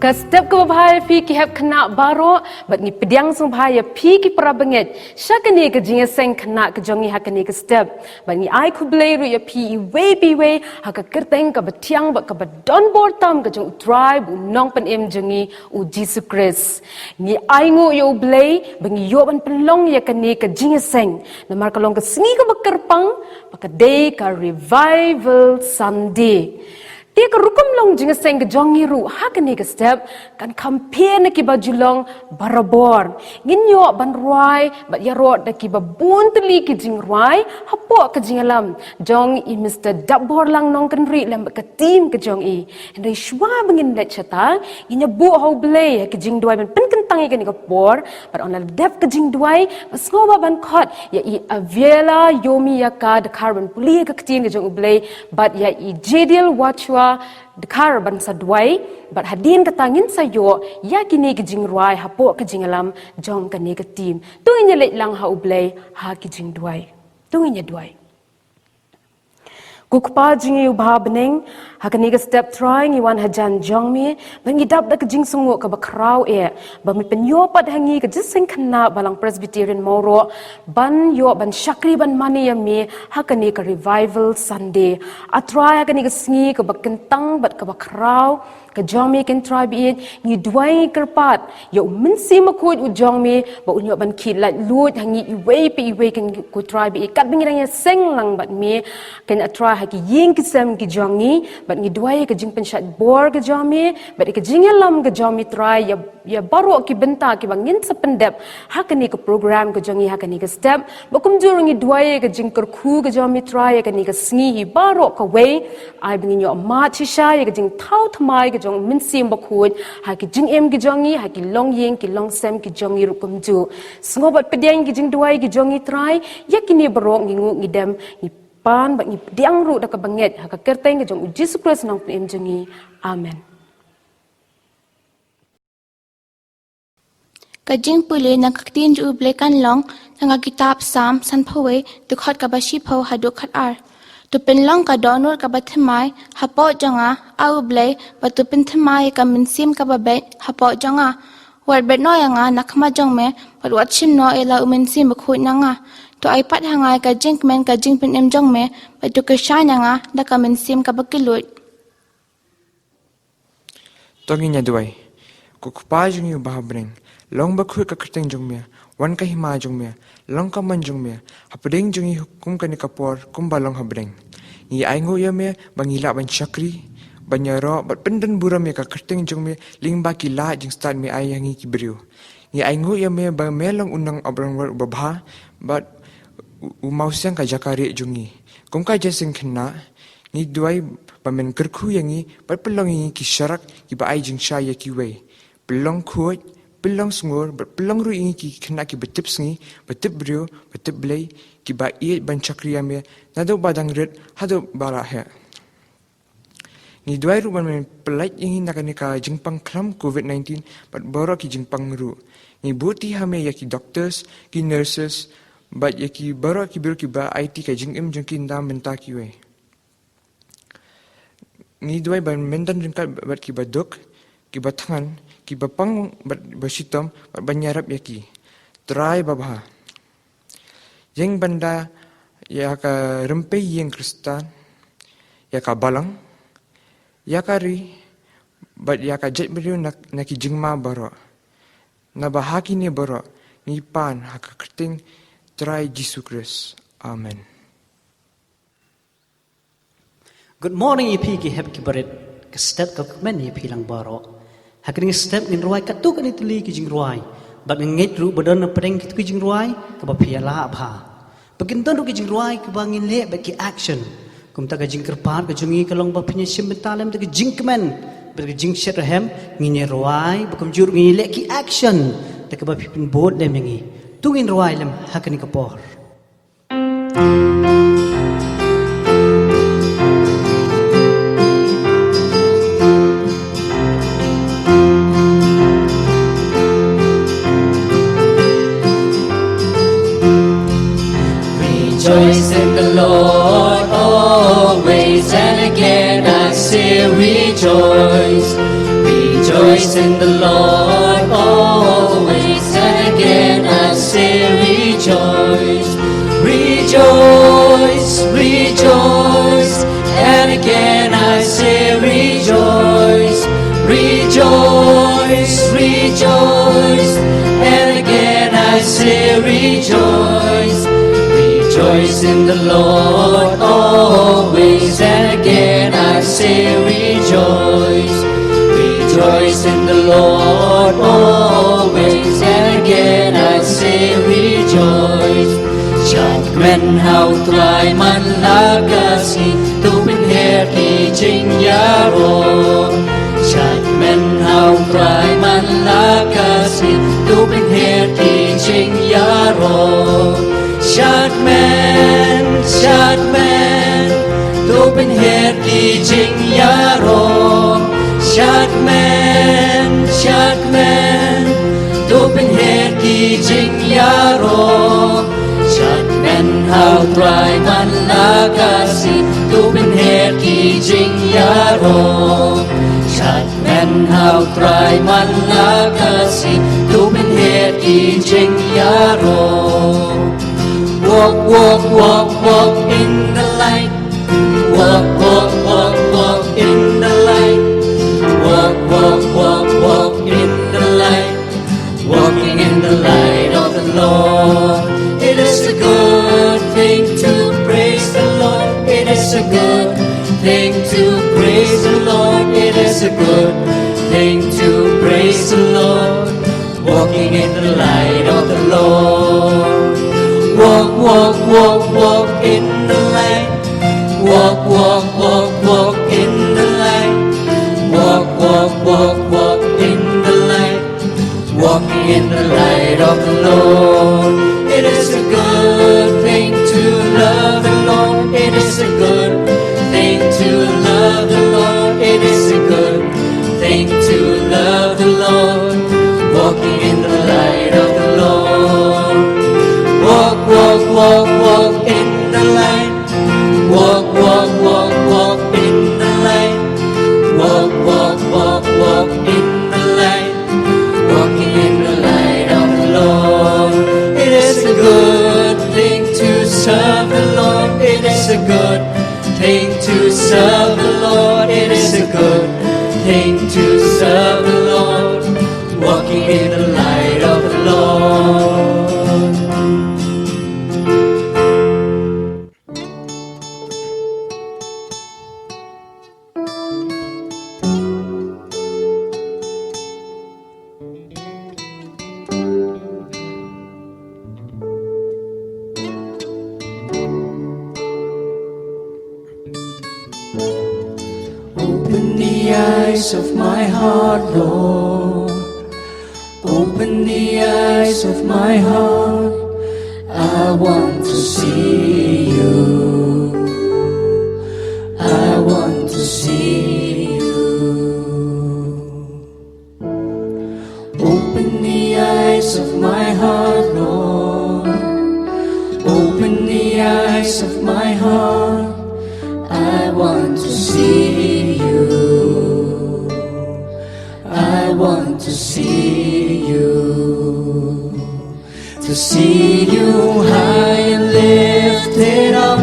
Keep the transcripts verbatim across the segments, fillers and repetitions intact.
Ka step kaba bha ïa phi ki hep khynnah baroh, bad ngi pdiang sngewbha ïa phi ki para bangeit sha kane ka jingïaseng khynnah ka jong ngi ha kane ka step. Bad ngi ai khublei ruh ïa phi iwei pa iwei ha ka kyrteng kaba thiang bad kaba don bor tam ka jong U Trai bad U Nongpynim jong ngi U Jisu Khrist. Ngi ainguh ïa U Blei ba ngi ïoh ban pynlong ïa kane ka jingïaseng, namar ka long ka sngi kaba kyrpang, ba ka dei ka Revival Sunday. Te ka rukom long jingïaseng ka jong ngi ruh ha kane ka step kan kham pher na kiba ju long barabor. Ngin ïoh ban rwai bad ïaroh da kiba bun tylli ki jingrwai hapoh ka jingïalam jong i Mister Dapborlang Nongkynrih lem bad ka team ka jong i. Hynrei shuwa ba ngin leit shata, ngin ïa buh ha U Blei ha ka jingduwai ban pynkyntang ïa kane ka por. Bad yn la dep ka jingduwai, ba sngewbha ban khot ïa i Aviela Yomi Ïakha Dkhar ban pule ïa ka ktien ka jong U Blei, bad ïa i Jediel Wachua Dkhar ban sa duwai. Bad hadien kata ngin sa ïoh ïa kine ki jingrwai hapoh ka jingïalam jong kane ka team. To ngin ïa leit lang ha U Blei ha ki jingduwai. To ngin ïa duwai. Ko Kpa jong ngi uba ha bneng, ha kane ka step Trai ngi wan hajan jong me, bad ngi dap da ka jingsngewnguh kaba khraw eh ba me pynïoh pat ha ngi ka jingïaseng khynnah Balang Presbyterian Mawroh ban ïoh ban shakri ban mane ïa me ha kane ka Revival Sunday. A Trai, ha kane ka sngi kaba kyntang bad kaba khraw ka jong me, ko Trai ba ïeit, ngi duwai kyrpad ïa U Mynsiem Bakhuid u jong me ba un ïoh ban khih laitluid ha ngi iwei pa iwei, ko Trai ba ïeit, katba ngi dang ïaseng lang bad me, ko Trai, ha ki ïing ki sem ki jong ngi. Bad ngi duwai ïa ka jingpynshait bor ka jong me bad ïa ka jingïalam ka jong me Trai, ïa, ïa baroh ki bynta kiba ngin sa pyndep ha kane ka program ka jong ngi ha kane ka step. Bad kumjuh ruh ngi duwai ïa ka jingkyrkhu ka jong me Trai ïa kane ka sngi hi baroh kawei. Ai ba ngin ïoh mad shisha ïa ka jingthaw thymmai ka jong U Mynsiem Bakhuid ha ki jingim ki jong ngi, ha ki longïing ki longsem ki jong ngi ruh kumjuh. Sngewbha pdiang ïa ki jingduwai ki jong ngi Trai. Ïa kine baroh ngi nguh, ngi dem, ngi pan bad ngi pdiang ruh da kaba ngeit ha ka kyrteng ka jong U Jisu Khrist U Nongpynim jong ngi. Amen. Ka jingpule na ka ktien jong U Blei kan long na ka kitab Salm sanphew wei, dkhot kaba shiphew haduh khatar. To pynlong ka dohnud kaba thymmai hapoh jong nga, A U Blei, bad to pynthymmai ïa ka mynsiem kaba beit hapoh jong nga. Wat bret noh ïa nga na khmat jong me, bad wat shim noh ïa la U Mynsiem Bakhuid na nga. To ai pat ha nga ïa ka jingkmen ka jingpynim jong me, bad to kyrshan ïa nga da ka mynsiem kaba kylluid. To ngin ïa duwai. Ko Kpa jong ngi uba ha bneng, long bakhuid ka kyrteng jong me, wan ka hima jong me, long ka mon jong me hapdeng jong ngi kum kane ka por kumba long ha bneng. Ngi ainguh ïa me ba ngi lah ban shakri, ban ïaroh bad pyndon burom ïa ka kyrteng jong me lyngba ki lad jingstad me ai ha ngi ki briew. Ngi ainguh ïa me ba me long u nongap rangbor uba bha bad u, u mawsiang ka jaka rieh jong ngi. Kum ka jingïaseng khynnah, ngi duwai ba men kyrkhu ïa ngi bad pynlong ïa ngi ki sharak kiba ai jingshai ïa kiwei. Pynlong khuid, pynlong sngur, bad pynlong ruh ïa ngi ki khynnah kiba tip sngi, ba tip briew, ba tip Blei, kiba ïeit ban shakri ïa me naduh ba dang rit haduh ba la heh. Ngi duwai ruh ba men pyllait ïa ngi na kane ka jingpang khlam covid nineteen bad baroh ki jingpang ruh. Ngi buh ti ha me ïa ki doctors, ki nurses, bad ïa ki baroh ki briew kiba aiti ka jingim jong ki na bynta kiwei. Ngi duwai ba men don ryngkat bad kiba duk, kiba thngan, kiba pang bad ba shitom, bad ban ïarap ïa ki. Trai babha, ïeng ban da ïa ka rympei ïing Khristan, ïa ka balang, ïa ka ri, bad ïa ka jaitbynriew na, na ki jingma baroh. Naba ha kine baroh ngi pan ha ka kyrteng Trai Jisu Khrist. Amen. Good morning ïa phi ki hep ki barit. Ka step ka kmen ïa phi lang baroh. Ha kane ka step ngin rwai katto katne tylli ki jingrwai. Bad nga ngeit ruh ba don na pdeng kito ki jingrwai kaba phi ïa lah bha. Ba kin don ruh ki jingrwai kiba ngin leh bad ki action. Kumta ka jingkyrpad ka jong ngi ka long ba phin ïa shim bynta lem da ka jingkmen bad ka jingshet rhem, ngin ïa rwai, ba kumjuh ruh ngin ïa leh ki action da kaba phi pynbud lem ïa ngi. To ngin rwai lem ha kane ka por. Rejoice in the Lord always, and again I say rejoice. Rejoice In the Lord always, and again I say rejoice, rejoice, rejoice, and again I say rejoice, rejoice, rejoice, and again I say rejoice, rejoice in the Lord always, and again I say rejoice. Rejoice in the Lord always, and again I say rejoice. Shad kmen ha U Trai man la ka sngi, to pynher ki jingïaroh. Shad kmen ha U Trai man la ka sngi, to pynher ki jingïaroh. Shad kmen, shad kmen, to pynher ki jingïaroh. Shad kmen, shad kmen, to pynher ki jingïaroh. Shad kmen ha U Trai man la ka sngi, to pynher ki jingïaroh. Shad kmen ha U Trai man la ka sngi, to pynher ki jingïaroh. Walk, walk, walk, walk in the light. Walk, walk, walk, walk in the light. Walk, walk, walk, walk in the light. Walking in the light of the Lord. It is a good thing to praise the Lord. It is a good thing to praise the Lord. It is a good thing to praise the Lord. Walking in the light of the Lord. Walk, walk, walk, walk in the light. Walk, walk, walk, walk in the light. Walk, walk, walk, walk in the light. Walking in the light of the Lord. It is a good thing to love the Lord. It is a good thing to love the Lord. It is a good thing to love the Lord. Walking in the light of the Lord. Walk, walk, walk, walk in the light. Walk, walk, walk, walk in the light. Walk, walk, walk, walk in the light. Walking in the light of the Lord. It is a good thing to serve the Lord. It is a good thing to serve the Lord. It is a good thing to serve the Lord. Walking in the light of the Lord. Open the eyes of my heart, Lord. Open the eyes of my heart. I want to see you. I want to see you. Open the eyes of my heart, Lord. Open the eyes of my heart. I want to see you. I want to see you. To see you high and lifted up,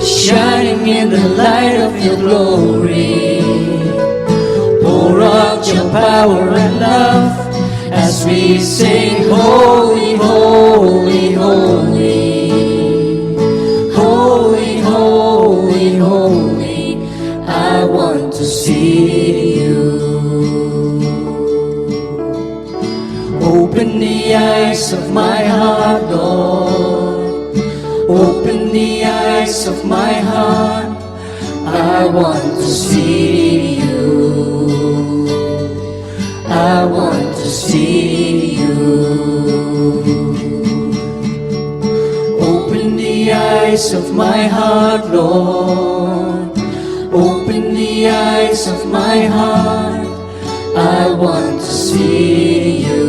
shining in the light of your glory. Pour out your power and love as we sing, "Holy, holy, holy. Holy, holy, holy. I want to see you." Open the eyes of my heart, Lord. Open the eyes of my heart. I want to see you. I want to see you. Open the eyes of my heart, Lord. Open the eyes of my heart. I want to see you.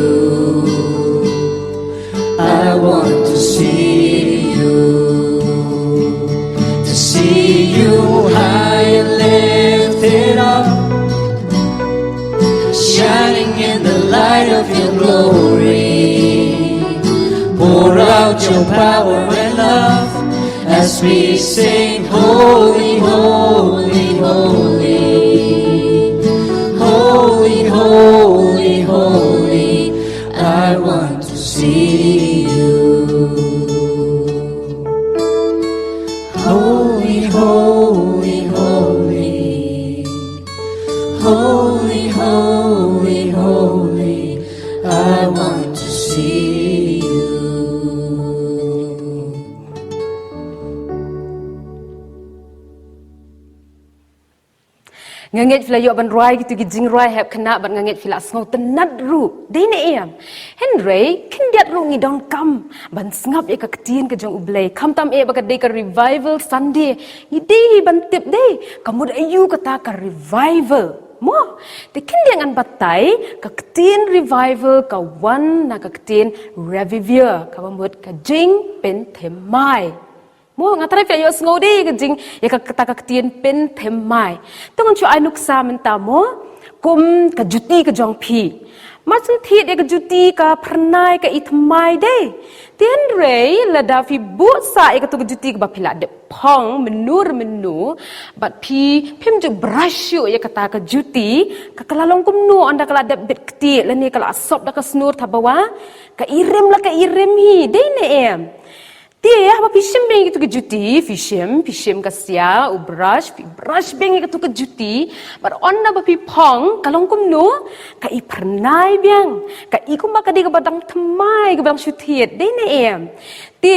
I want to see you. To see you high and lifted up, Your power and love as we sing, "Holy, holy, holy, holy, holy, holy, I want to see you." Holy, holy, holy, holy, holy, holy, I want to see you. Nga ngeit phi la ïoh ban rwai kito ki jingrwai hep khynnah bad nga ngeit phi la sngewtynnad ruh. Dei ne em? Hynrei khyndiat ruh ngi donkam ban sngap ïa ka ktien ka jong U Blei. Khamtam eh ba ka dei ka Revival Sunday, ngi dei hi ban tip dei ka mut aïu kata ka revival. Mo, te khyndiat ngan batai, ka ktien revival ka wan na ka ktien revivere, kaba mut ka jingpynthymmai. Mo, nga tharai phi ïohsngew dei ka jing, ïa ka kata ka ktien pynthymmai. To ngan shu ai nuksa mynta mo, kum ka juti ka jong phi. Mar shu thied ïa ka juti ka phyrnai ka ithymmai dei. Te hynrei lada phi buh sah ïa kato ka juti kaba phi la dep phong mynno re mynno, bad phi phim ju brush shuh ïa kata ka juti, ka ka la long kumno ynda ka la dep bit ktieh lane ka la sop da ka snor thabawa, ka irim la ka irim hi, dei ne em? Te haba phi shim biang ïa kato ka juti, phi shim, phi shim ka sia, u brush, phi brush biang ïa kato ka juti, bad ynda ba phi phong, ka long kumno, ka i phyrnai biang, ka i kumba ka dei kaba dang thymmai, kaba dang shu thied, dei ne em? Te,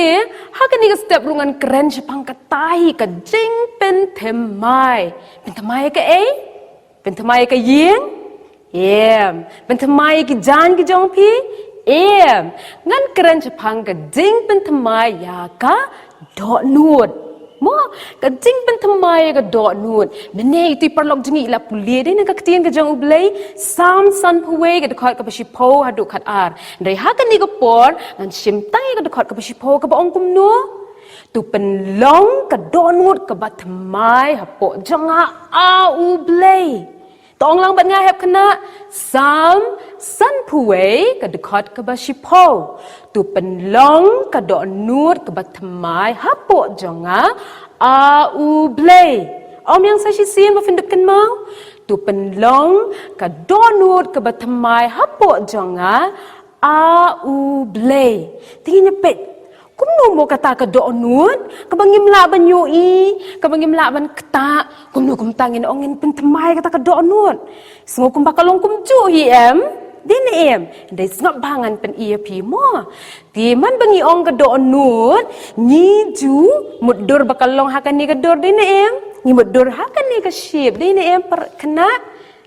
ha kane ka step ruh ngan kren shaphang kata hi ka jingpynthymmai. Pynthymmai kaei? Pynthymmai ka ïing? Em. Pynthymmai ki jaiñ ki jong phi? Em. Ngan kren shaphang ka jingpynthymmai ïa ka dohnud. Mo, ka jingpynthymmai ïa ka dohnud. Mynne ito i paralok jong ngi i la pule dei na ka ktien ka jong U Blei, Salm sanphew wei ka dkhot kaba shiphew haduh khatar. Hynrei ha kane ka por ngan shim tang ïa ka dkhot kaba shiphew kaba ong kumno. To pynlong ka dohnud kaba thymmai hapoh jong nga, A U Blei. To ong lang bad nga hep khynnah, Salm sanphew wei ka dkhot kaba shiphew. To pynlong ka dohnud kaba thymmai hapoh jong nga, A U Blei. Ym ïang sa shisien ba phin dup kynmaw. To pynlong ka dohnud kaba thymmai hapoh jong nga, A U Blei. Te ngin ïa peit. Kumno mo kata ka dohnud, kaba ngim lah ban ïohi, kaba ngim lah ban ktah, kumno kumta ngin ong ngin pynthymmai kata ka dohnud. Sngew kumba ka long kumjuh hi em, dei ne em, dei sngap ba ngan pyni ïa phi mo. Te man ba ngi ong ka dohnud, ngi ju mutdur ba ka long ha kane ka dur dei ne em, ngi mutdur ha kane ka shape dei ne em, para khynnah.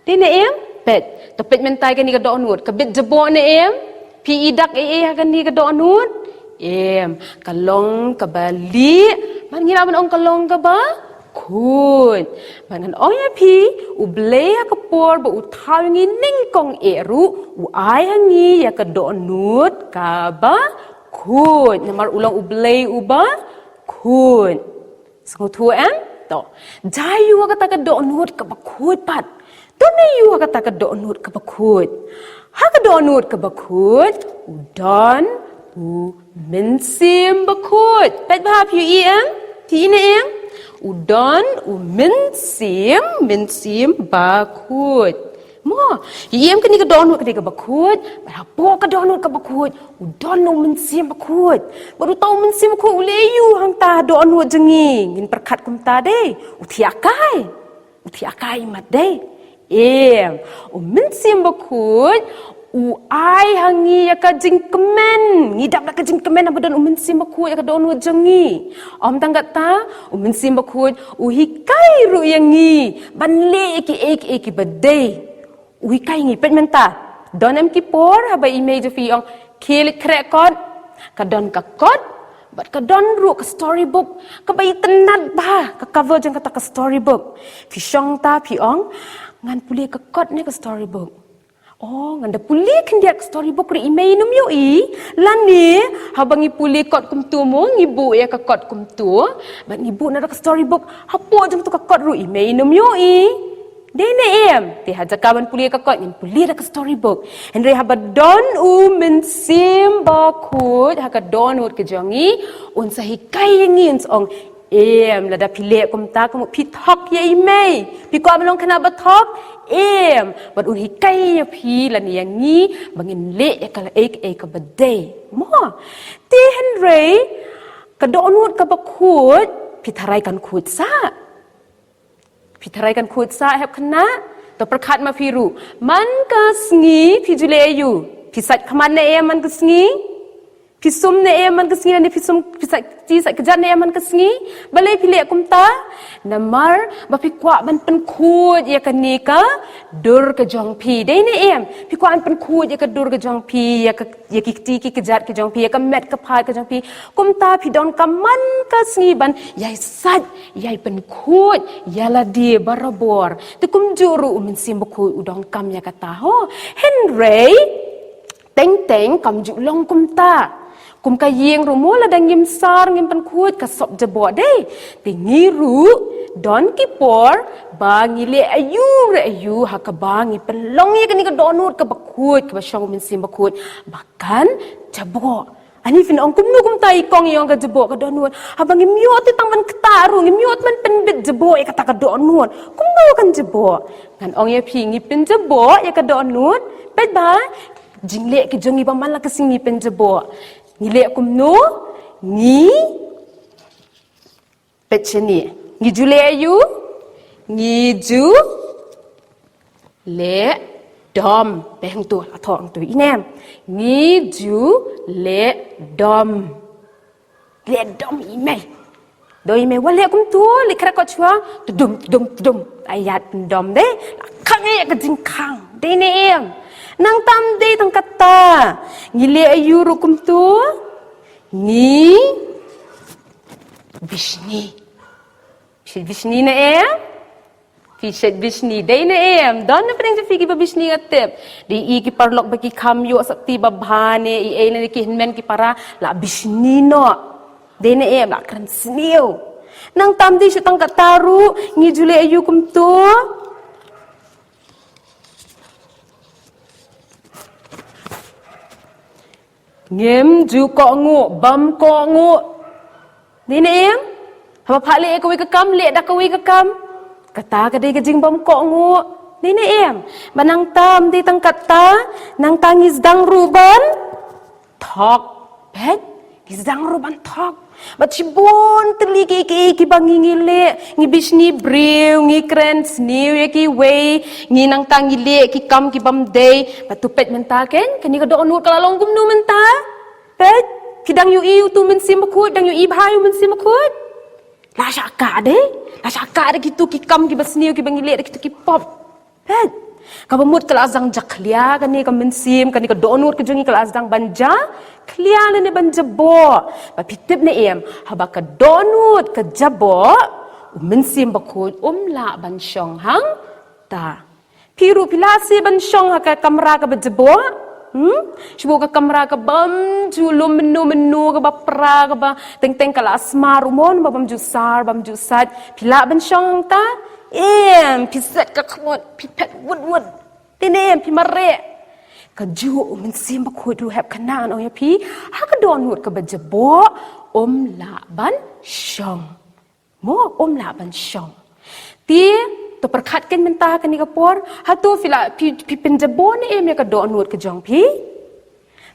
Dei ne em? Peit. To peit mynta ïa kane ka dohnud. Ka bit jaboh ne em? Phi i dak ei ei ha kane ka dohnud? Em. Ka long kaba lieh. Bad ngi lah ban ong ka long kaba khuid. Bad ngan ong ïa phi, U Blei ha ka por ba u thaw ïa ngi nyngkong eh ruh, u ai ha ngi ïa ka dohnud kaba khuid. Namar u long U Blei uba khuid. Sngewthuh em? To. Jia ïa kata ka dohnud kaba khuid pat. Don ïa kata ka dohnud kaba khuid. Ha ka dohnud kaba khuid, u don u Mynsiem Bakhuid. Peit bha phi ïohi em? Phi ïohi ne em? U don u Mynsiem, Mynsiem Bakhuid. Mo, ïohi em kane ka dohnud ka dei kaba khuid, bad hapoh ka dohnud kaba khuid, u don u Mynsiem Bakhuid. Bad uta u Mynsiem Bakhuid u leh aïu hangta ha dohnud jong ngi, ngin pyrkhat kumta dei, u thiah kai. U thiah kai mat dei. Em, u Mynsiem Bakhuid, u ai ha ngi ïa ka jingkmen. Ngi dap da ka jingkmen haba don u Mynsiem Bakhuid ïa ka dohnud jong ngi. Ym tang kata, u Mynsiem Bakhuid, u hikai ruh ïa ngi. Ban leh ïa kiei kiei kiba dei. U hikai ngi peit mynta. Don em ki por haba i mei jong phi i ong khie leit khreh kot. Ka don ka kot. Bad ka don ruh ka storybook. Kaba itynnad bha ka cover jong kata ka storybook. Phi shong ta phi ong ngan pule ka kot ne ka storybook. Oh, ngan da pule khyndiat ka storybook ruh i mei nym ïohi. Lane haba ngi pule kot kumto mo ngi buh ïa ka kot kumto. Bad ngi buh na da ka storybook. Hapoh jong to ka kot ruh i mei nym ïohi. Dei ne em? Te ha jaka ban pule ka kot, ngin pule da ka storybook. Hynrei haba don u Mynsiem Bakhuid ha ka dohnud ka jong ngi, un sa hikai ïa ngi, un sa ong, em, lada phi leh kumta, kumno phi thok ïa i mei. Phi kwah ban long khynnah ba thok? Em, bad un hikai ïa phi lane ïa ngi ba ngin leh ïa ka ei ka ei kaba dei. Mo. Te hynrei ka dohnud kaba khuid, phi tharai kan khuid sah? Phi tharai kan khuid sah, hep khynnah? To pyrkhat ma phi ruh. Man ka sngi phi ju leh aïu? Phi sait khmat ne em man ka sngi? Phi sum ne em man ka sngi, ne phi sum, phi sait kti, sait kjat ne em man ka sngi? Balei phi leh kumta? Namar ba phi kwah ban pynkhuid ïa kane ka dur ka jong phi. Dei ne em? Phi kwah ban pynkhuid ïa ka dur ka jong phi, ïa ka, ïa ki kti ki kjat ki jong phi, ïa ka met ka phad ka jong phi. Kumta phi donkam man ka sngi ban ïai sait, ïai pynkhuid ïa lade barabor. Te kumjuh ruh u Mynsiem Bakhuid u donkam ïa kata, ho. Hynrei teng teng kam ju long kumta. Kum ka ïing ruh mo, lada ngim sar, ngim pynkhuid, ka sop jaboh, dei. Te ngi ruh don ki por ba ngi leh aïu re aïu ha kaba ngi pynlong ïa kane ka dohnud kaba khuid, kaba shong u Mynsiem Bakhuid, ba kan jaboh. Ani phin ong kumno kumta i kong, i ong ka jaboh ka dohnud? Haba ngim ïoh te tang ban ktah ruh, ngim ïoh te ban pynbit jaboh ïa kata ka dohnud, kumno kan jaboh? Ngan ong ïa phi, ngi pynjaboh ïa ka dohnud. Peit ba jingleh ki jong ngi ba man la ka sngi ngi pynjaboh. Ngi leh kumno? Ngi, peit shane. Ngi ju leh aïu? Ngi ju leh dom. Peit hangtu, la thoh hangtu, i ne em? Ngi ju leh dom. Leh dom i mei. Dom i mei, wat leh kumtu, leh khreh kot shuwa, tudum, tudum, tudum. Ai ïa dom dei, la khang ïa ka jingkhang. Dei ne em? Nangta ym dei tang kata. Ngi leh aïu ruh kumtu? Ngi bishni. Phi bishni ne em? Phi shait bishni, dei ne em? Don na pdeng jong phi kiba bishni, nga tip. Dei i ki paralok ba ki kham ïoh sopti ba bha ne, i ei ne ki hynmen ki para, la bishni noh. Dei ne em? La kren sniew. Nangta ym dei shuh tang kata ruh, ngi ju leh aïu kumtu? Ngim ju kohnguh, bym kohnguh. Dei ne em? Haba phah leh kawei ka kam, leh da kawei ka kam. Kata ka dei ka jingbym kohnguh. Dei ne em? Ba nangta ym dei tang kata, nangta ngi sdang ruh ban thok. Peit, ngi sdang ruh ban thok. Bad shibun tylli ki, ki, kiba ngi, ngi leh, ngi bishni briew, ngi kren sniew ïa kiwei, ngi nangta ngi leh ki kam kibym dei. Bad to peit mynta, keiñ, kane ka dohnud ka la long kumno mynta? Peit, phi dang ïohi utu u Mynsiem Bakhuid, dang ïohi bha ïa u Mynsiem Bakhuid? La shah kah de, la shah kah de kitu ki kam kiba sniew kiba ngi leh, de kitu ki pop. Peit, kaba mut ka la sdang jakhlia kane ka mynsiem, kane ka dohnud ka jong ngi ka la sdang ban jakhlia lane ban jaboh. Ba phi tip ne em, haba ka dohnud ka jaboh, u Mynsiem Bakhuid um lah ban shong hangta. Phi ruh phi lah seh ban shong ha ka kamra kaba jaboh? Hmm? Shu buh ka kamra kabym ju lum mynno mynno, kaba pra, kaba teng teng ka la sma ruh mo, ba bym ju sar, bym ju sait. Phi lah ban shong hangta? Em, phi set ka khmut, phi phet wut wut. Te ne em, phi mareh. Kajuh u Mynsiem Bakhuid ruh, hep kane ngan ong ïa phi, ha ka dohnud kaba jaboh um lah ban shong. Mo, um lah ban shong. Te, to pyrkhat keiñ mynta ha kane ka por, hato phi la, phi, phi pynjaboh ne em ïa ka dohnud ka jong phi?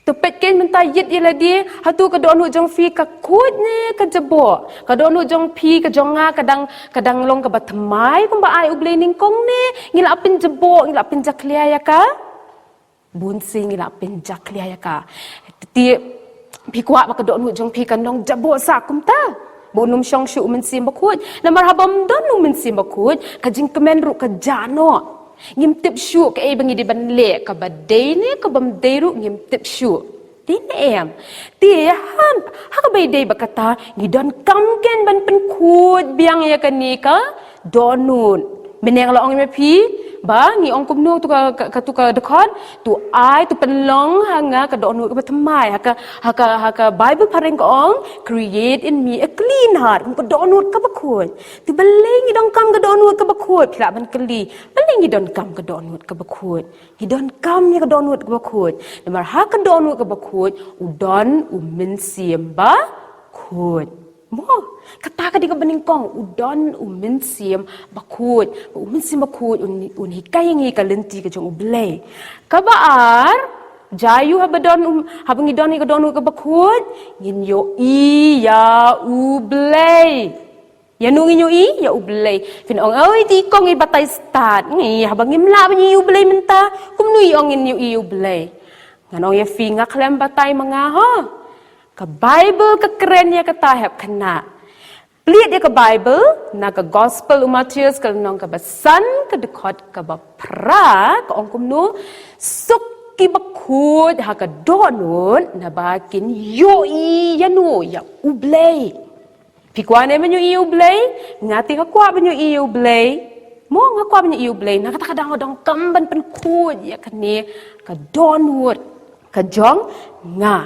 To peit keiñ mynta, ïit ïa lade, hato ka dohnud jong phi ka khuid ne ka jaboh? Ka dohnud jong phi, ka jong nga, ka dang, ka dang long kaba thymmai kumba ai U Blei nyngkong ne ngi la pynjaboh, ngi la pynjakhlia ïa ka? Bun sien ngi la pynjakhlia ïa ka. Te phi kwah ba ka dohnud jong phi kan long jaboh sah kumta, ba un ym shong shuh u Mynsiem Bakhuid? Namar haba ym don u Mynsiem Bakhuid, ka jingkmen ruh ka jah noh. Ngim tip shuh kaei ba ngi dei ban leh, kaba dei ne kabym dei ruh ngim tip shuh. Dei ne em? Te ha, ha kaba ïadei bad kata, ngi donkam keiñ ban pynkhuid biang ïa kane ka dohnud. Mynne nga la ong ïa phi, Ba ngi ong kumno tu ka, ka, ka tu ka dkhot, to ai, to pynlong ha nga ka dohnud kaba thymmai, ha ka, ha ka, ha ka Bible phareng ka ong, "Create in me a clean heart," kum ka dohnud kaba khuid. To balei ngi donkam ka dohnud kaba khuid, phi lah ban kylli, balei ngi donkam ka dohnud kaba khuid? Ngi donkam ïa ka dohnud kaba khuid. Namar ha ka dohnud kaba khuid, u don u mynsiem bakhuid. Mo, kata ka dei kaba nyngkong, u don u mynsiem bakhuid. U mynsiem bakhuid, un, un hikai ïa ngi ka lynti ka jong U Blei. Kaba ar, jia ïa u haba don, um, haba ngi don ïa ka dohnud kaba khuid, ngin ïohi ïa U Blei. Ïa no ngin ïohi, ïa U Blei. Phin ong, "Oi, te i kong i batai stad." Ngi, haba ngim lah ban ïohi ïa U Blei mynta, kumno i ong ngin ïohi ïa U Blei? Ngan ong ïa phi, nga khlem batai ma nga ho. Ka Bible ka kren ïa kata, hep khynnah. Plie ïa ka Bible na ka Gospel u Mathaios ka lynnong kaba san, ka dkhot kaba phra, ka ong kumno, "Suk ki bakhuid ha ka dohnud, naba kin ïohi ïa no, ïa U Blei." Phi kwah ne ban ïohi ïa U Blei? Nga te nga kwah ban ïohi ïa U Blei. Mo, nga kwah ban ïohi ïa U Blei. Na kata ka daw nga donkam ban pynkhuid ïa kane ka dohnud ka jong nga.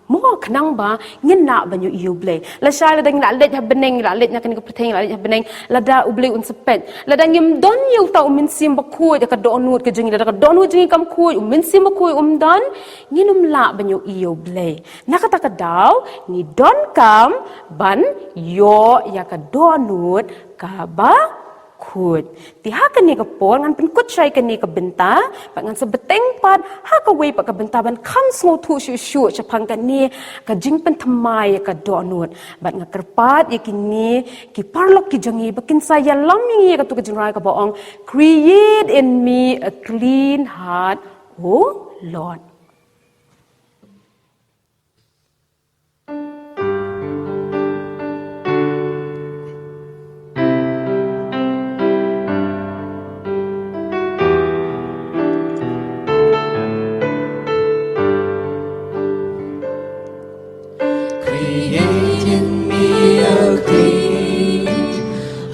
Mo, khnang ba ngin lah ban ïohi ïa U Blei. Lashai lada ngi la leit ha bneng, la leit na kane ka pyrthei, la leit ha bneng, lada U Blei un sa peit, lada ngim don ïa uta u mynsiem bakhuid, ïa ka dohnud ka jong ngi, lada ka dohnud jong ngi kam khuid, u mynsiem bakhuid um don, ngin ym lah ban ïohi ïa U Blei. Na kata ka daw, ngi donkam ban ïoh ïa ka dohnud kaba khuid. Te ha kane ka por ngan pynkut shai kane ka bynta, bad ngan sa bteng pat ha kawei pat ka bynta ban kham sngewthuh shuh shuh shaphang kane ka jingpynthymmai ïa ka dohnud. Bad nga kyrpad ïa kine ki paralok ki jong ngi ba kin sa ïalam ïa ngi ïa katu ka jingrwai kaba ong, "Create in me a clean heart, O Lord." Create in me a clean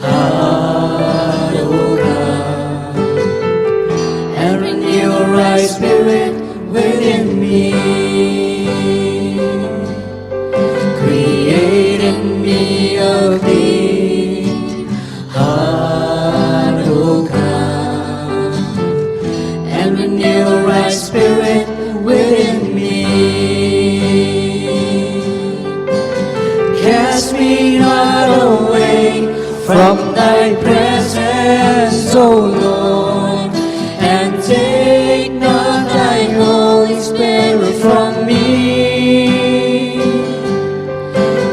heart, O God, and renew a right spirit within me. Create in me a clean heart, O God, and renew a right spirit within me. Cast me not away from thy presence, O Lord, and take not thine Holy Spirit from me.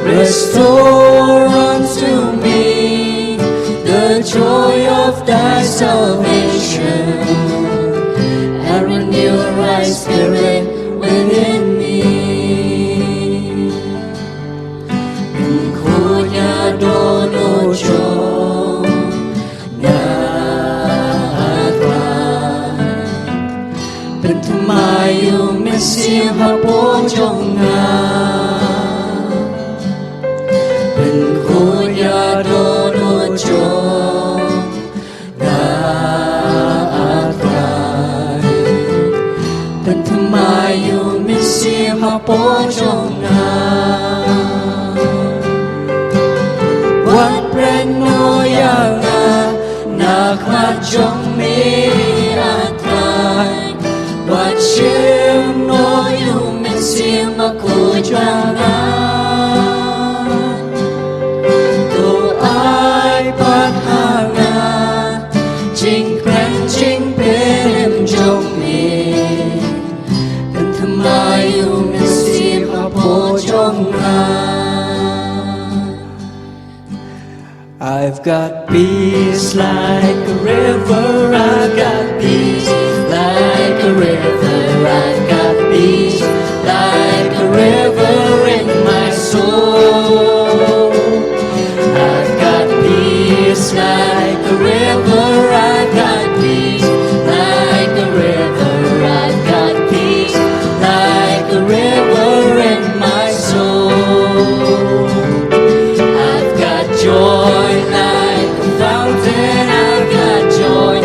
Restore unto me the joy of thy salvation, and renew a right spirit within me. Pynkhuid ïa ka dohnud jong nga, A Trai. Pynthymmai ïa u Mynsiem hapoh jong nga. Pynkhuid ïa ka dohnud jong nga, A Trai. Pynthymmai ïa u Mynsiem hapoh jong nga. Wat pret noh ïa nga na khmat jong me, A Trai. Wat shim noh ïa u Mynsiem Bakhuid jong nga. To ai pat ha nga jingkren jingpyrkhat jong me. Pynthymmai ïa u Mynsiem hapoh jong nga. I've got peace like a river, I've got peace like a river, I've got peace like a river in my soul. I've got peace like a river, I've got peace like a river, I've got peace like a river in my soul. I've got joy like a fountain, I've got joy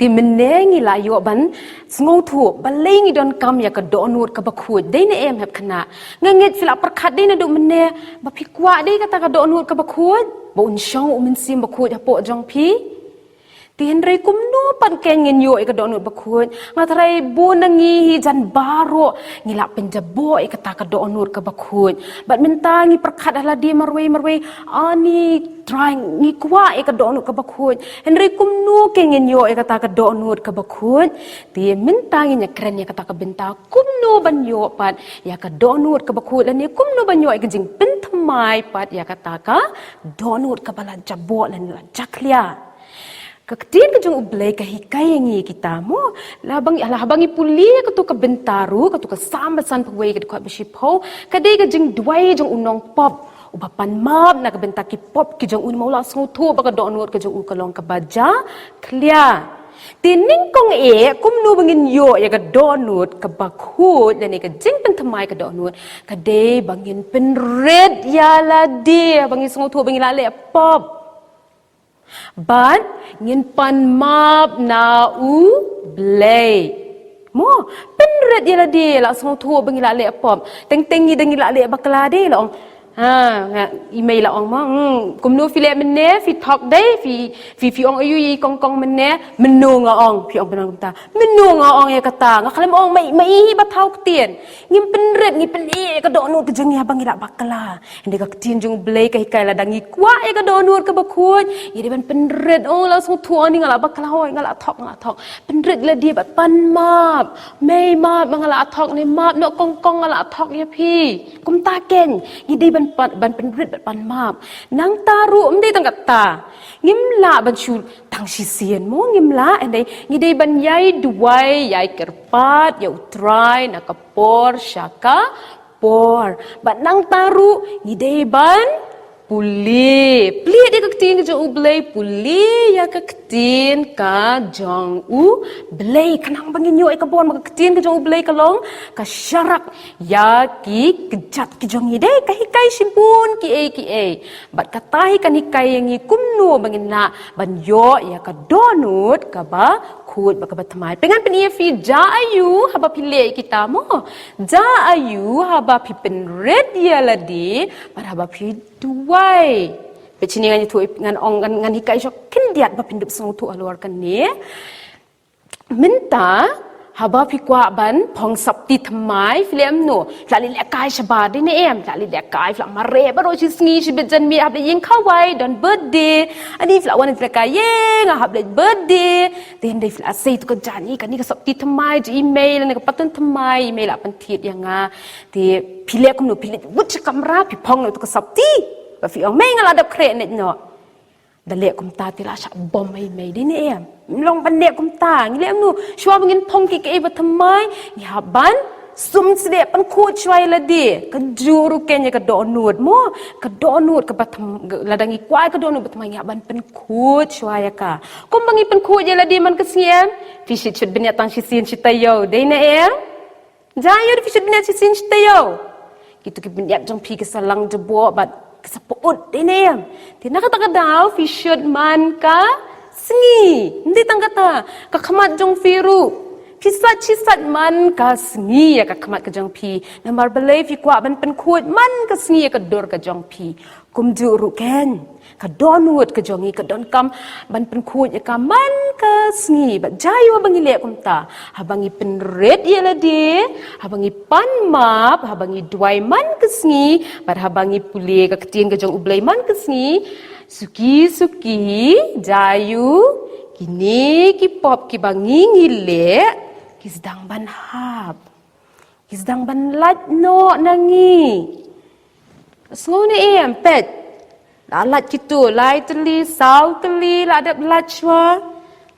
Te mynne ngi la ïoh ban sngewthuh balei ngi donkam ïa ka dohnud kaba khuid. Dei ne em hep khynnah? Nga ngeit phi la pyrkhat dei naduh mynne ba phi kwah dei kata ka dohnud kaba khuid, ba un shong u Mynsiem Bakhuid hapoh jong phi. Te hynrei kumno pat kein ngin ïoh ïa ka dohnud bakhuid? Nga tharai bun na ngi hi jan baroh ngi la pynjaboh ïa kata ka dohnud kaba khuid. Bad mynta ngi pyrkhat ha lade marwei marwei, ani trai ngi kwah ïa ka dohnud kaba khuid. Hynrei kumno kein ngin ïoh ïa kata ka dohnud kaba khuid? Te mynta ngin ïa kren ïa kata ka bynta kumno ban ïoh pat ïa ka dohnud kaba khuid lane kumno ban ïoh ïa ka jingpynthymmai pat ïa kata ka dohnud kaba la jaboh lane la jakhlia. Ka ktien ka jong U Blei ka hikai ïa ngi kita mo. La haba ngi, la haba ngi pule ïa kato ka bynta ruh, kato ka Salm ba sanphew wei ka dkhot ba shiphew, ka dei ka jingduwai jong u nongpop uba pan map na ka bynta ki pop ki jong u, namar u la sngewthuh ba ka dohnud ka jong u ka long kaba jakhlia. Te nyngkong eh kumno ba ngin ïoh ïa ka dohnud kaba khuid lane ka jingpynthymmai ka dohnud? Ka dei ba ngin pynrit ïa lade, ba ngin sngewthuh ba ngi la leh pop. Bad ngin pan map na U Blei. Mo, pynrit ïa lade, la sngewthuh ba ngi la leh pop. Teng teng ngi dang ngi la leh bakla de la ong. Ha, nga, i mei la ong mo, hmm, kumno phi leh mynne, phi thok dei, phi, phi, phi ong aïu ïa i kongkong mynne, mynno nga ong, phi ong pynban kumta. Mynno nga ong ïa kata, nga khlem ong ma i, ma i hi ba thaw ktien. Ngim pynrit, ngi pyneh ïa ka dohnud ka jong ngi haba ngi la bakla. Hynrei ka ktien jong U Blei ka hikai lada ngi kwah ïa ka dohnud kaba khuid, ngi dei ban pynrit, oh la sngewthuh ani nga la bakla hoi, nga la thok, nga la thok. Pynrit lade bad pan map. Mei map, ma nga la thok ne map, noh kongkong nga la thok ïa phi. Kumta kein, ngi dei ban pan, ban pynrit bad pan map. Nangta ruh ym dei tang kata. Ngim lah ban shu tang shisien mo, ngim lah, hynrei ngi dei ban ïai duwai, ïai kyrpad ïa U Trai na ka por sha ka por. Bad nangta ruh ngi dei ban pule. Plie ïa ka ktien ka jong U Blei, pule ïa ka ktien ka jong U Blei. Khnang ba ngin ïoh ïa ka bor, ma ka ktien ka jong U Blei ka long ka sharak ïa ki kjat ki jong ngi. Dei ka hikai shibun kiei kiei. Bad kata hi kan hikai ïa ngi kumno ba ngin lah ban ïoh ïa ka dohnud kaba khuid bad kaba thymmai. Te ngan pyni ïa phi ja aïu haba phi leh kita mo. Ja aïu haba phi pynrit ïa lade bad haba phi duwai. Peit shane ngan ïathuh, ngan ong, ngan, ngan hikai shuwa khyndiat ba phin dup sngewthuh halor kane. Mynta haba phi kwah ban phong sopti thymmai phi leh kumno? Phi la leh lehkai shabar dei ne em? Phi la leh lehkai, phi la mareh baroh shi sngi, shibit janmiet hap leit ïing khawai don birthday. Ani phi la wan phi la lehkai, ïe nga hap leit birthday. Te hynrei phi la sei tu ka jani, kane ka sopti thymmai jong i mei lane ka pateng thymmai i mei la pynthied ïa nga. Te phi leh kumno? Phi leit wut sha kamra phi phong noh tu ka sopti. Ba phi ong mei nga la dep khreh noh. Da leh kumta te la shah bom ha i mei, dei ne em? Ym long ban leh kumta. Ngi leh kumno? Shuwa ba ngin phong kiei kiei ba thymmai, ngi hap ban sum sdeh, pynkhuid shuwa ïa lade. Kajuh ruh kein ïa ka dohnud mo. Ka dohnud kaba thymmai, lada ngi kwah ïa ka dohnud ba thymmai ngi hap ban pynkhuid shuwa ïa ka. Kumba ngi pynkhuid ïa lade man ka sngi em? Phi shit shit bniat tang shisien shi taïew, dei ne em? Ja aïu da phi shit bniat shisien shi taïew? Kito ki bniat jong phi ki sa lang jaboh bad ki sa pyut, dei ne em? Te na kata ka daw phi shit man ka sngi. Ym dei tang kata, ka khmat jong phi ruh phi sait shi sait man ka sngi ïa ka khmat ka jong phi. Namar balei? Phi kwah ban pynkhuid man ka sngi ïa ka dur ka jong phi. Kumjuh ruh kein, ka dohnud ka jong ngi ka donkam ban pynkhuid ïa ka man ka sngi. Bad ja aïu haba ngi leh kumta? Haba ngi pynrit ïa lade, haba ngi pan map, haba ngi duwai man ka sngi, bad haba ngi pule ka ktien ka jong U Blei man ka sngi. Suki suki, ja aïu, kine ki pop kiba ngi ngi leh ki sdang ban hap. Ki sdang ban lait noh na ngi. Sngew ne em? Peit. La lait kito lai tylli, saw tylli la dep lait shuwa.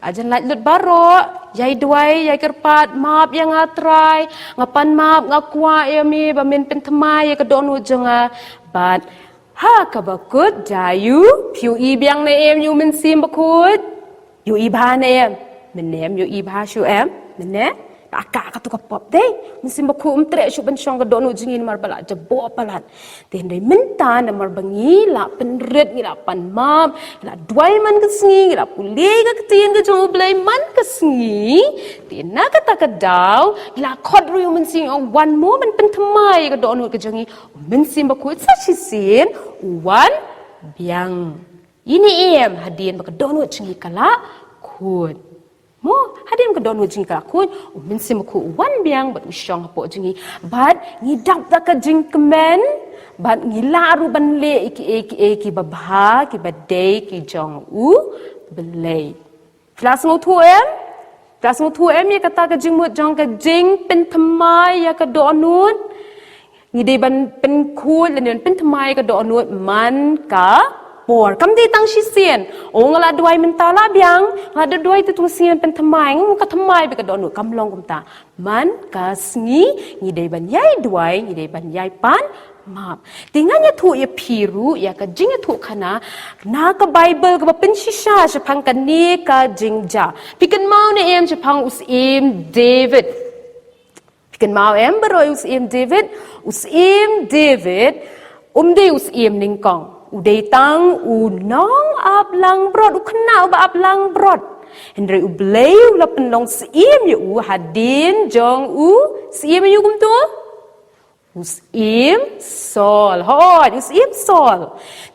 La jan lait lut baroh. Ïai duwai, ïai kyrpad, map ïa nga Trai. Nga pan map, nga kwah ïa me ba men pynthymmai ïa ka dohnud jong nga. Bad ha kaba kut, ja aïu, phi ïohi biang ne em ïa u Mynsiem Bakhuid? Ïohi bha ne em? Mynne ym ïohi bha shuh em? Mynne? Ta ka katu ka pop dei. Mynsiem Bakhuid um treh shuh ban shong ka dohnud jong ngi namar ba la jaboh palat. Te hynrei mynta namar ba ngi la pynrit, ngi la pan map, ngi la duwai man ka sngi, ngi la pule ka ktien ka jong U Blei man ka sngi. Te na kata ka daw ngi la khot ruh ïa u Mynsiem ong wan mo ban pynthymmai ïa ka dohnud ka jong ngi. U Mynsiem Bakhuid sa shisien u wan biang. Ine em hadien ba ka dohnud jong ngi ka la khuid. Mo, hadien ka dohnud jong ngi ka la khuid, u Mynsiem Bakhuid u wan biang bad u shong hapoh jong ngi. Bad ngi dap da ka jingkmen, bad ngi lah ruh ban leh ïa kiei kiei kiba bha, kiba dei ki jong U Blei. Phi la sngewthuh em? Phi la sngewthuh em ïa kata ka jingmut jong ka jingpynthymmai ïa ka dohnud? Ngi dei ban pynkhuid lane ban pynthymmai ka dohnud man ka por. Kam dei tang shisien. O, nga la duwai mynta la biang, nga la duwai te tu sien pynthymmai, nga ka thymmai beit ka dohnud, kam long kumta. Man ka sngi ngi dei ban ïai duwai, ngi dei ban ïai pan map. Te ngan ïathuh ïa phi ruh ïa ka jingïathuhkhana na ka Baibl kaba pynshisha shaphang kane ka jingjia. Phi kynmaw ne em shaphang u Syiem David? Phi kynmaw em baroh ïa u Syiem David? U Syiem David um dei u syiem nyngkong. U dei tang u nongaplangbrot, u khynnah uba aplangbrot. Hynrei U Blei u la pynlong syiem ïa u hadien jong u syiem, ïa u kumto? U Syiem Saul. Hooid, u Syiem Saul.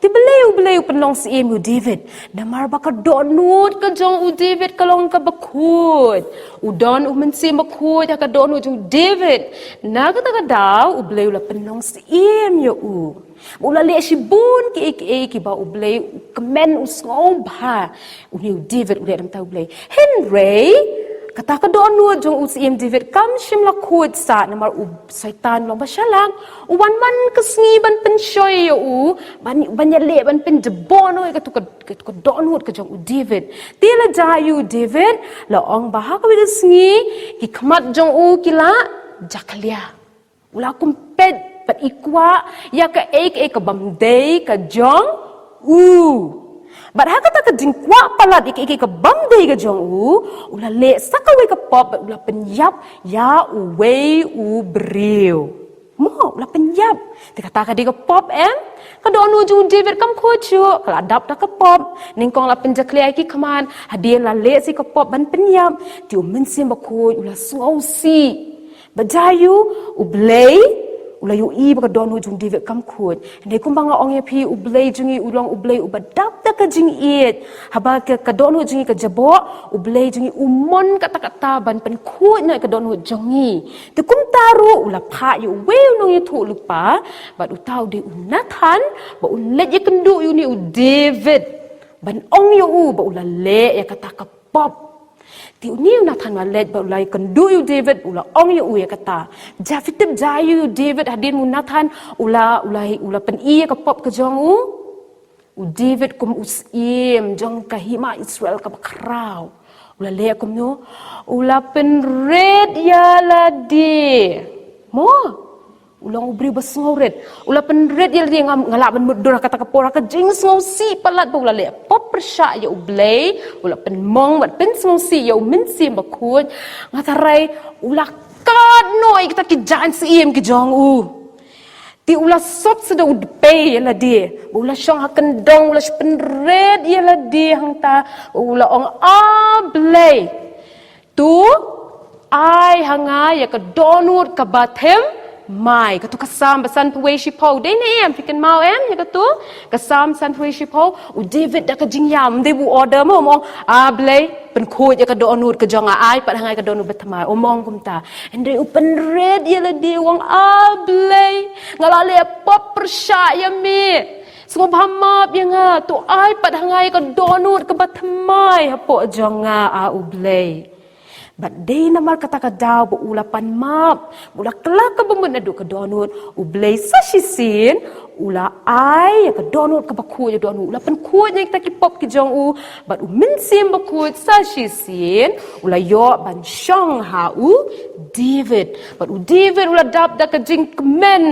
Te balei U Blei u pynlong syiem ïa u David? Namar ba ka dohnud ka jong u David ka long kaba khuid. U don u Mynsiem Bakhuid ha ka dohnud jong u David. Na kata ka daw U Blei u la pynlong syiem ïa u. U la leh shibun kiei kiei kiba U Blei u kmen, u sngewbha. Une u David u leh na ka bynta U Blei. Hynrei kata ka dohnud jong u Syiem David kam shym la khuid sah namar u Soitan u long ba shalak. U wan man ka sngi ban pynshoi ïa u, ban, ban ïaleh, ban pynjaboh noh ïa katu ka, katu ka dohnud ka jong u David. Te la jia ïa u David, la ong ba ha kawei ka sngi ki khmat jong u ki la jakhlia. U la kum peit bad i kwah ïa kaei kaei ka bym dei ka jong u. Bad ha kata ka jingkwah palat ïa kaei kaei ka bym dei ka jong u, u la leh sa kawei ka pop bad u la pynïap ïa uwei u briew. Mo, u la pynïap. Te kata ka dei ka pop em? Ka dohnud jong u David kam khuid shuh, ka la dap da ka pop. Nyngkong la pynjakhlia ïa ki khmat, hadien la leh sa ka pop ban pynïap. Te u Mynsiem Bakhuid u la sngewsih. Ba jia ïa u, U Blei u la ïohi ba ka dohnud jong u David kam khuid. Hynrei kumba nga ong ïa phi, U Blei jong ngi u long U Blei uba dap da ka jingïeit. Haba ka, ka dohnud jong ngi ka jaboh, U Blei jong ngi u mon katta katta ban pynkhuid noh ïa ka dohnud jong ngi. Te kumta ruh u la phah ïa uwei u nongïathuhlypa, bad uta u dei u Nathan, ba un leit ïakynduh ïa une u David. Ban ong ïa u ba u la leh ïa kata ka pop. Te une u Nathan u la leit bad u la ïakynduh ïa u David, u la ong ïa u ïa kata. Jia phi tip jia ïa u David hadien u Nathan u la, u la, u la pyni ïa ka pop ka jong u. U David kum u syiem jong ka hima Israel kaba khraw, u la leh kumno? U la pynrit ïa lade. Mo? U long u briew ba sngewrit. U la pynrit ïa lade. Nga, nga lah ban mutdur ha kata ka por ha ka jingsngewsih palat ba u la leh pop pyrshah ïa U Blei, u la pynmong bad pynsngewsih ïa U Mynsiem Bakhuid. Nga tharai u la kad noh ïa kita ki jaiñ syiem ki jong u. Te u la sop sa da u dpei ïa lade. Ba u la shong ha kyndong, u la shu pynrit ïa lade hangta. U la ong, A Blei, to ai ha nga ïa ka dohnud kaba thymmai. Katu ka Salm ba sanphew wei shiphew. Dei ne em, phi kynmaw em ïa katu? Ka Salm sanphew wei shiphew. U David da ka jingïam, dei ba u order mo, mo, A Blei, pynkhuid ïa ka dohnud ka jong nga, ai pat ha nga ïa ka dohnud ba thymmai. Um ong kumta. Hynrei u pynrit ïa lade, u ong, A Blei, nga la leh pop pyrshah ïa me. Sngewbha map ïa nga, to ai pat ha nga ïa ka dohnud kaba thymmai hapoh jong nga, A U Blei. Bad dei namar kata ka daw ba u la pan map, ba u la kylla kaba mut naduh ka dohnud, U Blei sa shisien U la ai ïa ka dohnud kaba khuid ïa u, u la pynkhuid ïa kita ki pop ki jong u, bad u Mynsiem Bakhuid sa shisien u la ïoh ban shong ha u David. Bad u David u la dap da ka jingkmen.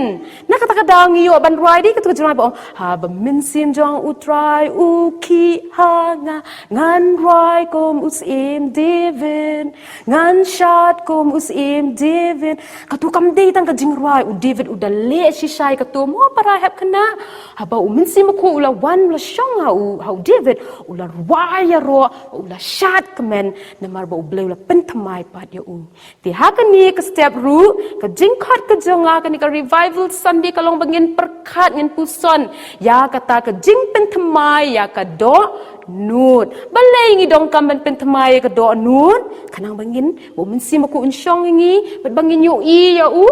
Na kata ka daw ngi ïoh ban rwai dei kata ka jingrwai ba ong, haba mynsiem jong U Trai u khih ha nga, ngan rwai kum u Syiem David. Ngan shad kum u Syiem David. Katu kam dei tang ka jingrwai, u David u da leh shisha ïa katu, mo para hep khynnah. Haba u Mynsiem Bakhuid u la wan, u la shong ha u, ha u David, u la rwai ïaroh, u la shad kmen, namar ba U Blei u la pynthymmai pat ïa u. Te ha kane ka step ruh, ka jingkhot ka jong nga ha kane ka Revival Sunday ka long ba ngin pyrkhat, ngin puson ïa kata ka jingpynthymmai ïa ka doh nud. Balei ngi donkam ban pynthymmai ïa ka dohnud? Khnang ba ngin, ba u Mynsiem Bakhuid un shong ha ngi, bad ba ngin ïohi ïa U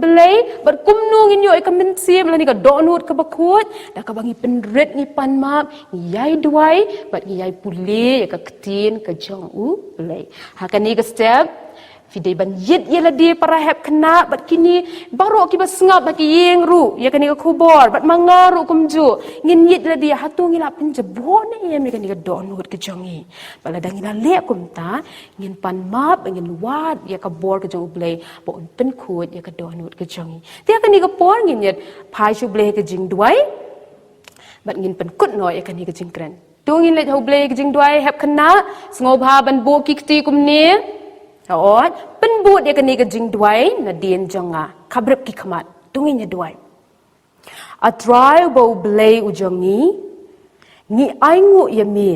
Blei, bad kumno ngin ïoh ïa ka mynsiem lane ka dohnud kaba khuid, da kaba ngi pynrit, ngi pan map, ngi ïai duwai, bad ngi ïai pule ïa ka ktien ka jong U Blei. Ha kane ka step, phi dei ban ïit ïa lade para hep khynnah, bad kine baroh kiba sngap ha ki ïing ruh ïa kane ka khubor, bad ma nga ruh kumjuh, ngin ïit ïa lade, hato ngi la pynjaboh ne em ïa kane ka dohnud ka jong ngi. Bad lada ngi la leh kumta, ngin pan map, ngin wad ïa ka bor ka jong U Blei ba un pynkhuid ïa ka dohnud ka jong ngi. Te ha kane ka por ngin ïit phai sha U Blei ha ka jingduwai, bad ngin pynkut noh ïa kane ka jingkren. To ngin leit ha U Blei ha ka jingduwai, hep khynnah, sngewbha ban buh ki kti kumne. Hooid, pynbud ïa kane ka jingduwai nadien jong nga. Khabrip ki khmat. To ngin ïa duwai. A Trai uba U Blei u jong ngi, ngi ainguh ïa me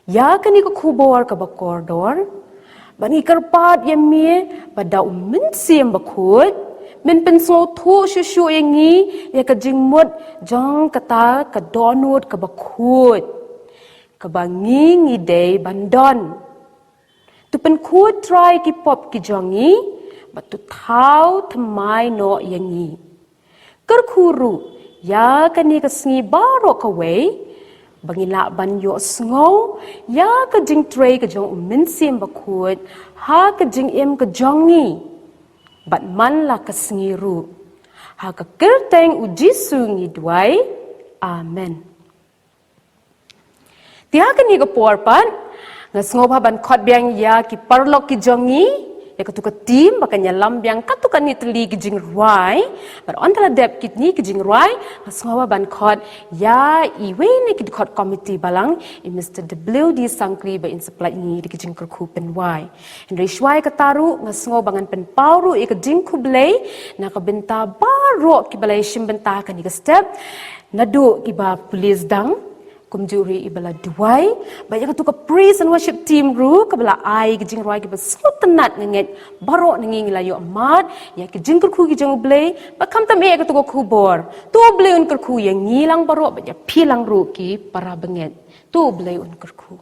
ïa kane ka khubor kaba kordor, bad ngi kyrpad ïa me ba da U Mynsiem Bakhuid men pynsngewthuh shuh shuh ïa ngi ïa ka jingmut jong kata ka dohnud kaba khuid kaba ngi, ngi dei ban don. To pynkhuid Trai ki pop ki jong ngi, bad to thaw thymmai noh ïa ngi. Kyrkhu ruh ïa kane ka sngi baroh kawei ba ngin lah ban ïohsngew ïa ka jingtrei ka jong U Mynsiem Bakhuid ha ka jingim ka jong ngi, bad man la ka sngi ruh. Ha ka kyrteng U Jisu ngi duwai. Amen. Te ha kane ka por pat, nga sngewbha ban khot biang ïa ki paralok ki jong ngi, ïa katu ka team ba kan ïalam biang katu kane tylli ki jingrwai. Bad haba la dep kine ki jingrwai, nga sngewbha ban khot ïa iwei na ki dkhot komiti balang, i Mister W D Sangkri, ba in sa pynlait ïa ngi da ki jingkyrkhu pynwai. Hynrei shuwa ïa kata ruh, nga sngew ba ngan pynpaw ruh ïa ka jingkhublei na ka bynta baroh kiba la ïashim bynta ha kane ka step, naduh kiba pule sdang, kumjuh ruh iba la duwai, bad ïa katu ka praise and worship team ruh kaba la ai ka jingrwai kaba sngewtynnat, nga ngeit baroh na ngi ngi la ïoh mad ïa ki jingkyrkhu ki jong U Blei, bad khamtam eh ïa katu ka khubor. To U Blei un kyrkhu ïa ngi lang baroh bad ïa phi lang ruh ki para bangeit. To U Blei un kyrkhu.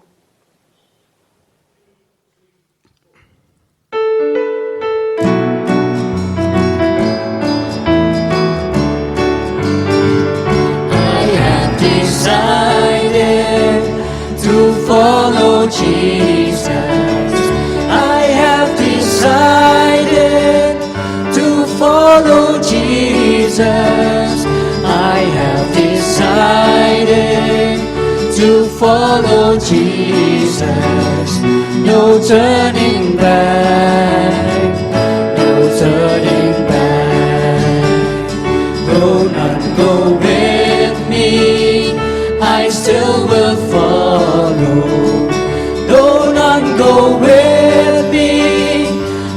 I have decided to follow Jesus. I have decided to follow Jesus. I have decided to follow Jesus. No turning back, no turning back. Though none go with me, I still will follow. Though none go with me,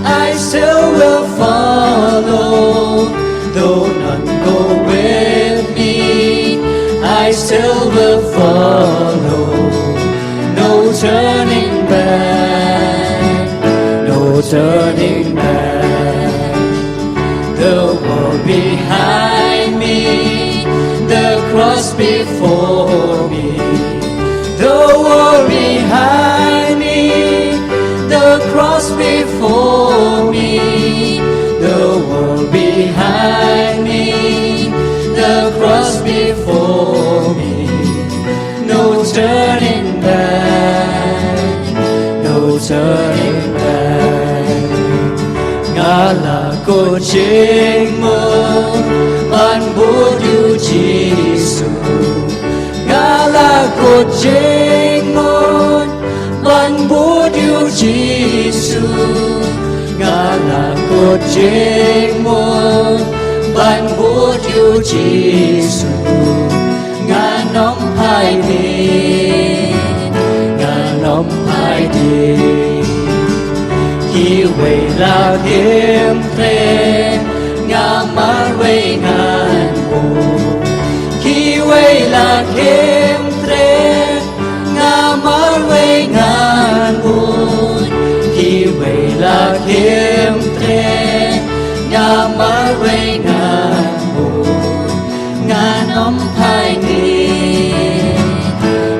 I still will follow. Though none go with me, I still will follow. No turning back, no turning back. The world behind me, the cross before me. The world behind me, the cross before me. The world behind me, the cross before me. No turning back, no turning back. Nga la koh jingmut ban bud ïa u Jisu. Kut jingmut ban bud ïa u Jisu, nga la kut jingmut ban bud ïa u Jisu. Ngan ym phai dien, ngan ym phai dien. Kiwei la kim treh, nga marwei ngan bud. Kiwei la kim treh, nga marwei ngan bud. Kiwei la kim treh, nga marwei ngan bud. Ngan ym phai dien,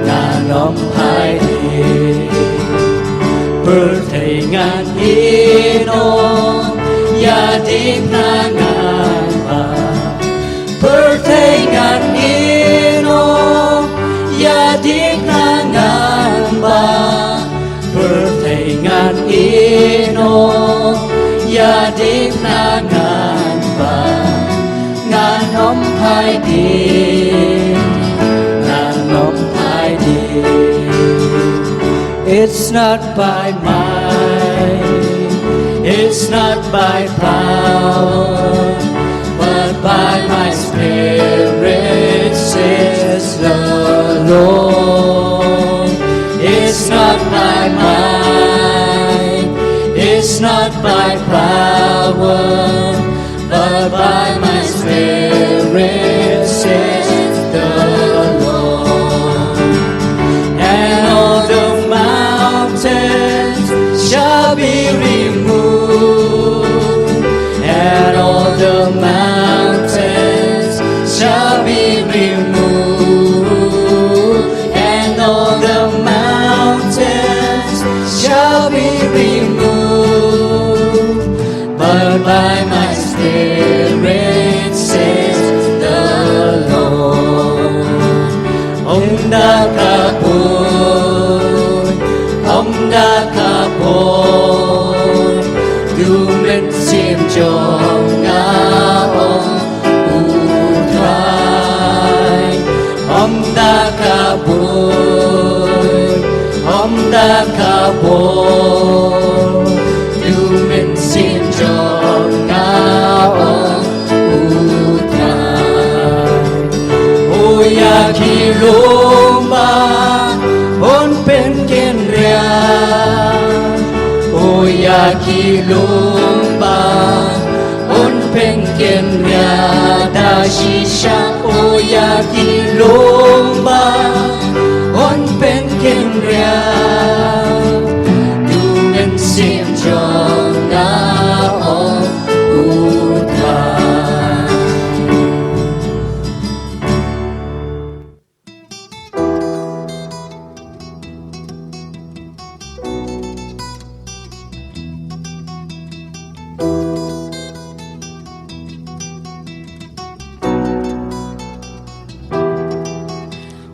ngan ym phai dien. Pyrthei ngan ïehnoh ïa diengphna ngan bam. Pyrthei ngan ïehnoh ïa diengphna ngan bam. Pyrthei ngan ïehnoh ïa diengphna ngan bam. Ngan ym phai dien, ngan ym phai dien. It's not by might, it's not by power, but by my spirit, says the Lord. It's not by might, it's not by power, but by my spirit, says the Lord. And all the mountains shall be removed, and all the mountains shall be removed, and all the mountains shall be removed, but by my spirit, says the Lord. Ym da ka bun, ym da ka bun, da u Mynsiem jong nga, ong u Trai. Ym da ka bun, ym da ka bun, da u Mynsiem jong nga, ong u Trai. O ïa ki lum ba un pynkynriah, o ïa ki lum ba un pynkynriah da shisha. O ïa ki lum ba un pynkynriah, da u Mynsiem jong nga, ong u Trai.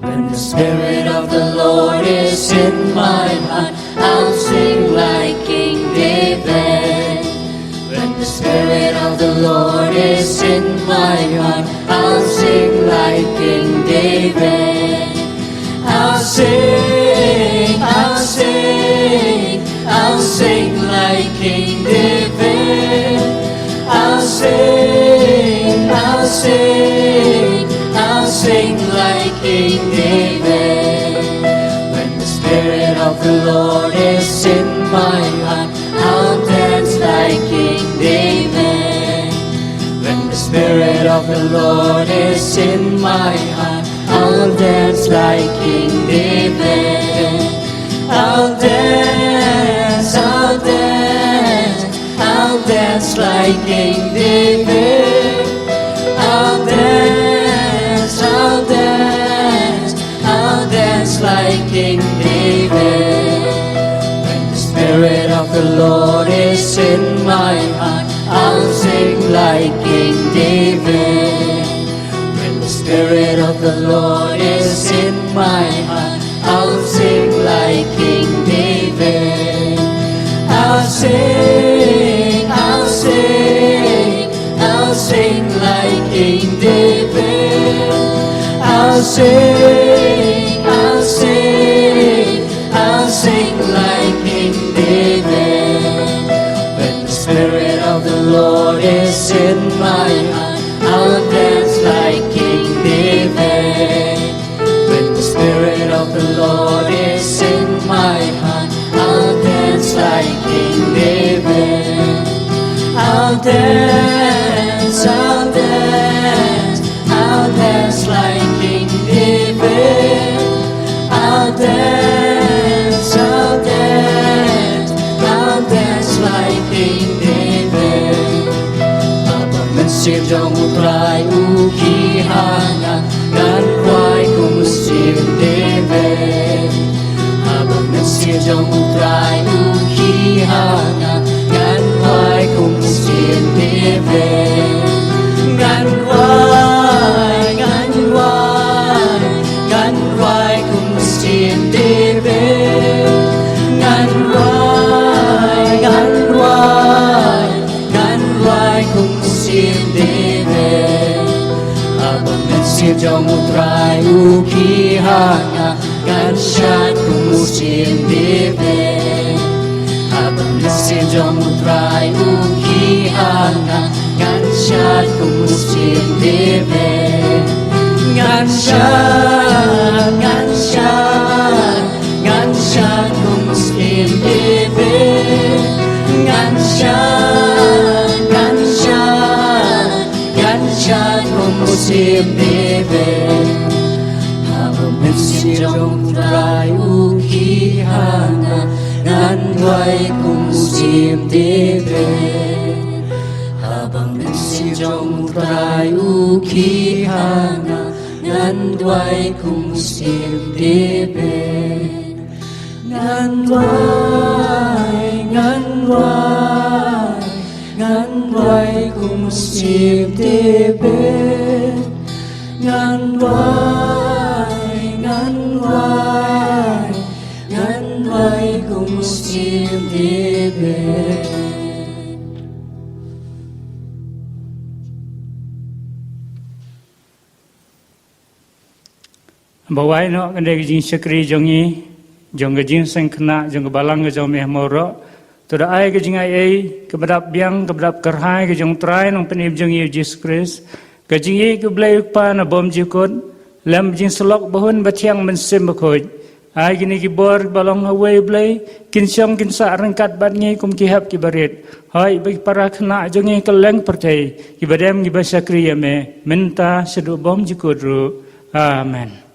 When the Spirit of the Lord is in my heart, I'll sing like King David. When the Spirit of the Lord is in my heart, I'll sing like King David. I'll sing, I'll sing, I'll sing like King David. I'll sing, I'll sing, I'll sing like King David. When the Spirit of the Lord is in my heart, I'll dance like King David. When the Spirit of the Lord is in my heart, I'll dance like King David. I'll dance, I'll dance, I'll dance like King David. I'll dance, I'll dance, I'll dance like King David. When the Spirit of the Lord is in my heart, I'll sing like King David. When the Spirit of the Lord is in my heart, I'll sing like King David. I'll sing, I'll sing, I'll sing like King David. I'll sing, I'll Jong u Trai u khie ha nga, ngan rwai kum u Syiem David. Haba u Mynsiem jong u Trai u khie ha nga, ngan rwai kum u Syiem David. Ngan rwai, ngan rwai, ngan rwai kum u Syiem David. Ngan rwai, ngan rwai, ngan rwai kum u Syiem David. Haba u Mynsiem jong u Trai u khie ha nga, ngan shad kum u Syiem David. Haba u Mynsiem jong u Trai u khie ha nga, ngan shad kum u Syiem David. Ngan shad, ngan shad, ngan shad kum u Syiem David. Ngan shad, ngan shad, ngan shad kum u Syiem David. Haba u Mynsiem jong u Trai u khie ha nga, ngan rwai kum u Syiem David. Haba u Mynsiem jong u Trai u khie ha nga, ngan rwai kum u Syiem David. Ngan rwai, ngan rwai, ngan rwai kum u Syiem David. Ngan rwai, ngan rwai, ngan rwai kum u Syiem David. Ba wai noh ka dei ka jingshakri jong ngi, jong ka jingseng khynnah, jong ka balang ka jong me ha Mawroh. To da ai ka jingaiei kaba dap biang, kaba dap kyrhai ka jong u Trai Nongpynim jong ngi u Jisu Khrist, ka jingïeit ka Blei u Kpa na bymjukut, lem jingsyllok ba hun ba thiang Mynsiem Bakhuid. Ai kine ki bor ba long ha uwei u Blei, kin shong kin sah ryngkat bad ngi kum ki hep ki barit. Hooid bad ki para khynnah jong ngi kylleng pyrthei, kiba dem kiba shakri ïa me, mynta shaduh bymjukut ruh. Amen.